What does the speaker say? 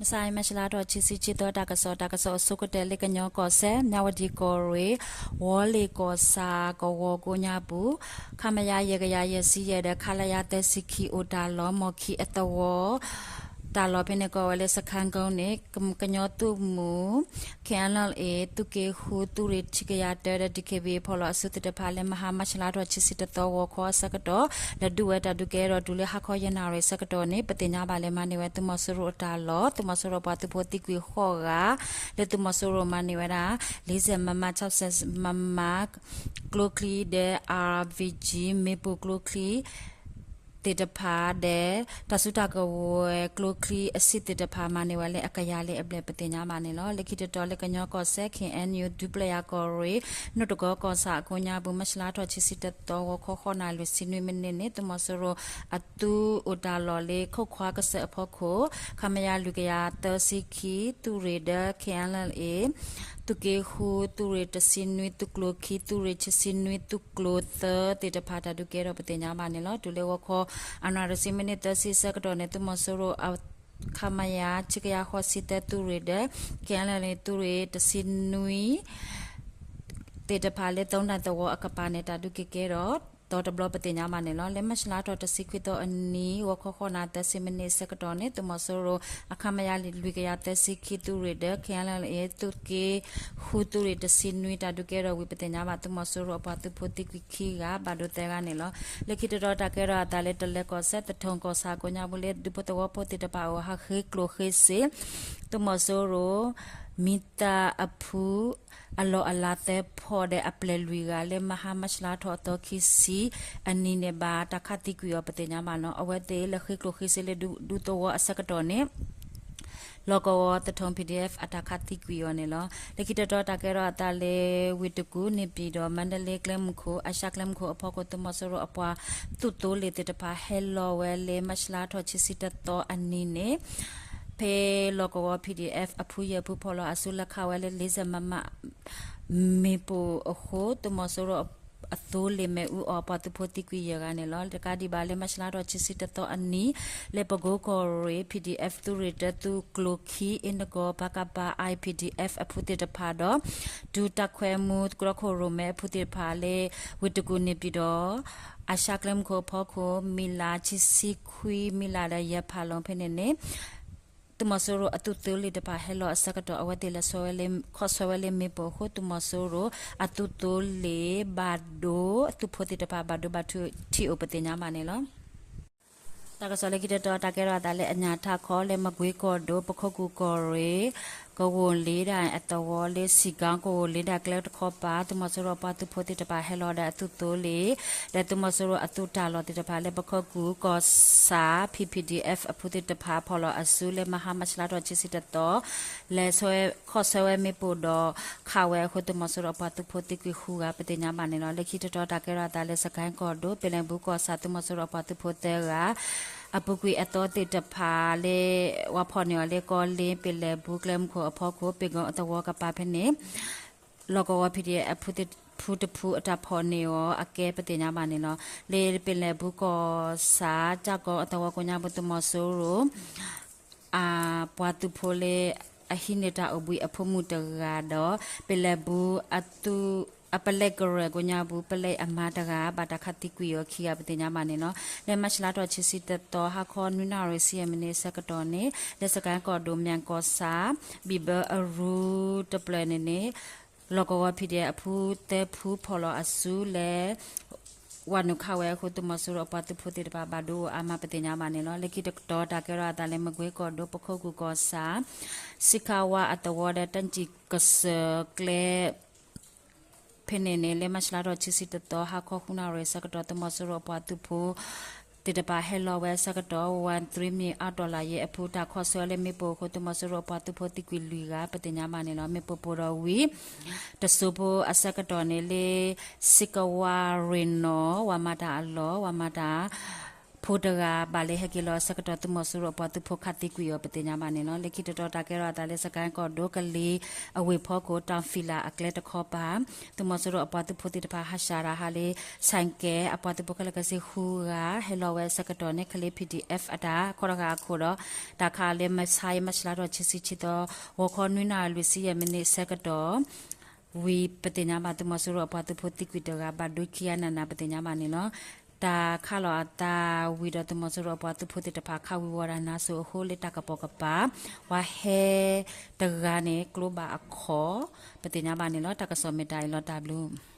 မုၢ်ဆါအံၤ မၢ်ၡလါထီၣ် ခံဆံခံသီ တၢ်ကစီၣ်, တၢ်ကစီၣ်အဆိကတၢၢ်လၢကညီကီၢ်စဲၣ် မၠၣ်ဝတံၣ်ကီၢ်ရ့ၣ် ဝီၤလ့ၣ်ကီၢ်ဆၣ်ကဝီၤကိးညါပူၤ ခမရ ယဲၢ်ကယၤယဲၢ်ဆံယဲၢ်ဒီး ခလရ သၢဆံခံ အိၣ်တၢ်လီၢ် မီၢ်ခံအသဝီ တၢ်လီၢ်ဖဲန့ၣ်ကိးဝဲလၢ စခန်းကုန်းန့ၣ် ကညီသုးမုၢ် ခ့ၣ်အဲလ်အ့ၣ် သုးက့ဃု သုးရ့ၣ်တဆံကယၤတၢဒီး DKBA ဖီၣ်လီၤအစုသ့ၣ်တဖၣ်လၢ မဟါ မၢ်ၡလါထီၣ် ခံဆံတသီ ဂီၤခီအဆၢကတီၢ် လဲၤဒုးဝဲတၢ်ဒုးကဲထီၣ်တုၤလၢဟါခီယဲၢ်နၣ်ရံၣ်အဆၢကတီၢ်န့ၣ် ပသ့ၣ်ညါဘၣ်လၢမၤန့ၢ်ဝဲ သုးမီၤစိရိၤအတၢ်လီၢ်, သုးမီၤစိရိၤပှၤသုးဖိသံကွံာ်ဃိးဂၤ လၢသုးမီၤစိရိၤမၤန့ၢ်ဝဲဒၣ် လေးဆယ်မမ, ခြောက်ဆယ်မမ ကျိချံဒီး RPG မ့ၣ်ပိၢ်ကျိချံ သ့ၣ်တဖၣ်ဒီး တၢ်စုတၢ်ကဝဲၤကျိချံအဆံးသ့ၣ်တဖၣ် မၤန့ၢ်ဝဲလၢအကယၤလၢအဘျဲၣ် ပသ့ၣ်ညါဘၣ်န့ၣ်လီၤ. လၢခံတတီၤလၢကညီကီၢ်စဲၣ် ခ့ၣ်အဲၣ်ယူၣ် ဒူပျဲၢ်ယၤကီၢ်ရ့ၣ် နိၣ်တကီကီၢ်ဆၣ်အကိးညါပူၤ မၢ်ၡလါထီၣ် ခံဆံတသီ ဂီၤခီဃိးနၣ်ရံၣ်လွံၢ်ဆံနွံမံးနံးန့ၣ် သုးမီၤစိရိၤအသုးအိၣ်တၢ်လီၢ်လၢ ခိၣ်ခွါကစၢၢ်အဖီခိၣ် ခမရ လွံၢ်ကယၤသၢဆံခံ သုးရ့ၣ်ဒီး ခ့ၣ်အဲလ်အ့ၣ် သုးက့ဃု သုးရ့ၣ်တဆံနွံ သုးကျိၤခံ သုးရ့ၣ်ခံဆံနွံ သုးကျိၤသၢသ့ၣ်တဖၣ် တၢ်ဒုးကဲထီၣ်ပသ့ၣ်ညါဘၣ်န့ၣ်လီၤ. တုၤလၢဂီၤခီ အနၣ်ရံၣ်ဆံမံးနံးသၢဆံဆၢကတီၢ်န့ၣ် သုးမီၤစိရိၤ ခမရ ခံကယၤဃိးဆံသၢ သုးရ့ၣ်ဒီး ခ့ၣ်အဲလ်အ့ၣ် သုးရ့ၣ်တဆံနွံ သ့ၣ်တဖၣ်လၢ သုးနၢ်သဝီအကပၤန့ၣ် တၢ်ဒုးကဲကဲထီၣ် သီတဘျီပသ့ၣ်ညါဘၣ်န့ၣ်လီၤ. လၢမၢ်ၡလါထီၣ်တဆံခွံသီအနံၤ ဂီၤခီဃိးနၣ်ရံၣ်သၢဆံမံးနံးအဆၢကတီၢ်န့ၣ် သုးမီၤစိရိၤ အခမရ လွံၢ်ကယၤသၢဆံခံ သုးရ့ၣ်ဒီး ခ့ၣ်အဲလ်အ့ၣ် သုးက့ဃု သုးရ့ၣ်တဆံနွံ တၢ်ဒုးကဲထီၣ်ဝံၤ ပသ့ၣ်ညါဘၣ် သုးမီၤစိရိၤအပှၤသုးဖိသံကွံာ်ခံဂၤ ဘၣ်ဒိသၢဂၤန့ၣ်လီၤ. လၢခံတတီၤတၢ်ကဲထီၣ်အသးလၢ တလဲၤကီၢ်စဲၣ် သထူၣ်ကီၢ်ဆၣ်ကိးညါပူၤလၢ ဒူဖိသဝီဖိသ့ၣ်တဖၣ်အအိၣ် ဟးဃ့ကျိၣ်ဃ့စ့ သုးမီၤစိရိၤ မံသးအဖု အလီၢ်အလၤသၢဖီၣ်ဒီးအပျဲၢ်လွံၢ်ဂၤလၢ မဟါ မၢ်ၡလါထီၣ်အသီခံဆံအနံၤန့ၣ် ဘၣ်တၢ်ခးသံကွံာ်အီၤ ပသ့ၣ်ညါဘၣ်န့ၣ်လီၤ. အဝဲသ့ၣ်လၢဃ့ကျိၣ်ဃ့စ့လၢ ဒူသဝီအဆၢကတီၢ်န့ၣ် လီၢ်ကဝီၤသထူၣ် PDF အတၢ်ခးသံကွံာ်အီၤန့ၣ်လီၤ. လၢခံတတီၤတၢ်ကဲထီၣ်အသးလၢ ဝ့ၢ်တကူၣ် န့ၣ်ပၠံၣ်ဒီး မါဒလ့ကျဲမုၢ်ခိၣ် အၤၡါကျဲမုၢ်ခိၣ်အဖီခိၣ် သုးမီၤစိရိၤအပှၤသုးသိလ့ၣ်သ့ၣ်တဖၣ် ဟဲလီၤဝဲလၢ မၢ်ၡလါထီၣ် ခံဆံတသီအနံၤန့ၣ် ဖဲလီၢ်ကဝီၤ PDF အဖုယဲၢ်ဖုဖီၣ်လီၤအစု လဲၤခးဝဲလၢ လေးဆယ်မမ မ့ၣ်ပိၢ်အဃိ သုးမီၤစိရိၤအသိလ့ၣ်မ့ၣ်အူအီၣ် ပှၤသုးဖိသံကွံာ်ယဲၢ်ဂၤန့ၣ်လီၤ. တကးဒံးဘၣ်လၢ မၢ်ၡလါထီၣ် ခံဆံတသီအနံၤ လၢပကိကီၢ်ရ့ၣ် PDF သုးရ့ၣ်တၢ သုးကျိၤခံ အ့ၣ်နကီၢ် ပကဖ I PDF အဖုသ့ၣ်တဖၣ်ဒီး ဒုးတၢ်ခွဲးမူ ကီၢ်ခိၣ်ရိၣ်မဲအဖုသ့ၣ်တဖၣ်လၢ ဝ့ၢ်တကူၣ် န့ၣ်ပၠံၣ်ဒီး အၤၡါကျဲမုၢ်ခိၣ်အဖီခိၣ် မံၤလး ဆံဆံခွံမံၤလးဒီး ယဲၢ်ဖးလီၤဖဲန့ၣ်န့ၣ် သုးမီၤစိရိၤအသုးသိလ့ၣ်တဖၣ်ဟဲလီၤအဆၢကတီၢ် အဝဲသ့ၣ်လဲၤခီၣ်ဆၢဝဲလၢမ့ၣ်ပိၢ်အဃိ သုးမီၤစိရိၤအသုးသိလ့ၣ်ဘၣ်ဒိ အသုးဖိသ့ၣ်တဖၣ်ဘၣ်ဒိဘၣ်ထံးအိၣ် ပသ့ၣ်ညါဘၣ်န့ၣ်လီၤ. တၢ်ကစီၣ်လၢခံတတီၤ တၢ်ကဲထီၣ်အသးလၢ အညၣ်ထးခီ လၢမကွ့ကီၢ်ဒိၣ် ပခိၣ်ကူၣ်ကီၢ်ရ့ၣ် ကဝီၤလ့ဒၣ်အသဝီလၢ စံၣ်ကီကဝီၤလ့ဒၣ်ကျဲတခီပၤ သုးမီၤစိရိၤအပှၤသုးဖိသ့ၣ်တဖၣ်ဟဲလီၤဒီးအသုးသိလ့ၣ် ဒီးသုးမီၤစိရိၤအသုးတၢ်လီၢ်သ့ၣ်တဖၣ်လၢ ပခိၣ်ကူၣ်ကီၢ်ဆၣ် P PDF အဖုသ့ၣ်တဖၣ် ဖီၣ်လီၤအစုလၢ မဟါ မၢ်ၡလါထီၣ် ခံဆံတသီ လဲၤခီၣ်ဆၢဝဲမ့ၣ်ပိၢ်ဒီးခးဝဲအဃိ သုးမီၤစိရိၤအပှၤသုးဖိသံကွံာ်ဃုဂၤ ပသ့ၣ်ညါဘၣ်န့ၣ်လီၤ. လၢခံတတီၤတၢ်ကဲထီၣ်အသးလၢ စကဲၣ်ကီၢ်ဒိၣ် ပလဲၣ်ဘူးကီၢ်ဆၣ် သုးမီၤစိရိၤအပှၤသုးဖိသၢဂၤ အပူၤကွံာ်အသီသ့ၣ်တဖၣ်လၢ ဝၤဖီၣ်န့ၢ်အီၤလၢကီၢ်လ့ ပလဲၣ်ဘူးကျဲမုၢ်ခိၣ်အဖီခိၣ် ပ့ၢ်ကီအသဝီကပၤဖဲန့ၣ် လီၢ်ကဝီၤ PDF အဖုတဖုအတၢ်ဖီၣ်န့ၢ်အီၤအကဲ ပသ့ၣ်ညါဘၣ်န့ၣ်လီၤ. လၢပလဲၣ်ဘူးကီၢ်ဆၣ် ကၠၢ်ကီအသဝီကိးညါပူၤ သုးမီၤစိရိၤ အပှၤသုးဖိလၢအဟံးန့ၢ်တၢ်အိၣ်ဘှံးအဖိမုၣ်တဂၤဒီး ပလဲၣ်ဘူး အပလဲၣ်ကရၢၢ်ကိးညါပူၤ ပလဲၣ်အမါတဂၤ ဘၣ်တၢ်ခးသံကွံာ်အီၤခံဂၤ ပသ့ၣ်ညါဘၣ်န့ၣ်လီၤ. လၢမၢ်ၡလါထီၣ် ခံဆံတသီ ဟါခီနွံနၣ်ရံၣ်ဆံယဲၢ်မံးနံးအဆၢကတီၢ်န့ၣ် လၢစကဲၣ်ကီၢ်ဒိၣ် မၠၣ်ကီၢ်ဆၣ် ဘံၣ်ဘၢအရူတဖျၢၣ်န့ၣ်န့ၣ် လီၢ်ကဝီၤ PDF အဖုသၢဖုဖီၣ်လီၤအစုလၢ ဝၤနုာ်ခးဝဲအဃိ သုးမီၤစိရိၤအပှၤသုးဖိသ့ၣ်တဖၣ်ဘၣ်ဒိအါမး ပသ့ၣ်ညါဘၣ်န့ၣ်လီၤ. လၢခံတတီၤတၢ်ကဲထီၣ်အသးလၢ မကွ့ကီၢ်ဒိၣ် ပခိၣ်ကူၣ်ကီၢ်ဆၣ် စံခါဝါအသဝီဒီး တၢ်ကံၣ်ကစၢၢ်ကျဲ ဖဲန့ၣ်န့ၣ် လၢမၢ်ၡလါထီၣ် ခံဆံတသီ ဟါခီဃုနၣ်ရံၣ်အဆၢကတီၢ် သုးမီၤစိရိၤအပှၤသုးဖိသ့ၣ်တဖၣ်ဟဲလီၤဝဲအဆၢကတီၢ် ဝၤတြံမံၤအါတီၢ်လၢ်ယဲအဖု တၢ်ခီၣ်ဆၢဝဲလၢမ့ၣ်ပိၢ်အဃိ သုးမီၤစိရိၤအပှၤသုးဖိသံကွံာ်လွံၢ်ဂၤ ပသ့ၣ်ညါဘၣ်န့ၣ်လီၤ. မ့ၣ်ပိၢ်ပိၢ်ဒီးဝံၤ တစိၢ်ဖိအဆၢကတီၢ်န့ၣ် လၢစံကဝါရ့ၣ်နီၤ ဝၤမၤတၢ်အလီၢ် ဝၤမၤတၢ် ပ ဖိတဂၤဘၣ်လၢဟဲက့ၤလီၤဆၢကတီၢ် သုးမီၤစိရိၤအပှၤသုးဖိခးသံကွံာ်အီၤ ပသ့ၣ်ညါဘၣ်န့ၣ်လီၤ. လၢခံတတီၤ တၢ်ကဲထီၣ်အသးလၢ စကဲၣ်ကီၢ်ဒိၣ်ကလံၤ အဝ့ၢ်ဖီခိၣ် တၢ်ဖံးလၢ်အကျဲတခီပၤ သုးမီၤစိရိၤအပှၤသုးဖိသ့ၣ်တဖၣ် ဟးဆှဲးတၢ်ဟးလၢ ဆဲးကဲ အပှၤသုးဖိခဲလၢာ်ခဲဆ့ဃုဂၤ ဟဲလီၤဝဲဆၢကတီၢ်န့ၣ် ကလ့ ပီၣ်ဒံၣ်အဲၣ်ဖ် အတၢ်ခီတဂၤအခိၣ်ဒီး တၢ်ခးလၢ မဆါ မၢ်ၡးလါထီၣ်ခံဆံခံသီ ဂီၤခီနွံနၣ်ရံၣ်လွံၢ်ဆံယဲၢ်မံးနံးဆၢကတီၢ် ဝံၤပသ့ၣ်ညါဘၣ် သုးမီၤစိရိၤအပှၤသုးဖိသံကွံာ်တဂၤ ဘၣ်ဒိခံဂၤနးနး ပသ့ၣ်ညါဘၣ်န့ၣ်လီၤ. တၢ်ခးလီၤအသးဝံၤဒီး သုးမီၤစိရိၤအပှၤသုးဖိသ့ၣ်တဖၣ် ခးဝံၤဝီၤတၢ်နါစိၤအဃိ လၢတၢ်ကပိာ်ကပၤ ပှၤဟဲတဂၤန့ၣ် ကျိဘၣ်အခီၣ် ပသ့ၣ်ညါဘၣ်န့ၣ်လီၤ. တၢ်ကစီၣ်မ့ၢ်တၢ်အံၤလီၤ တၢ်ဘျုး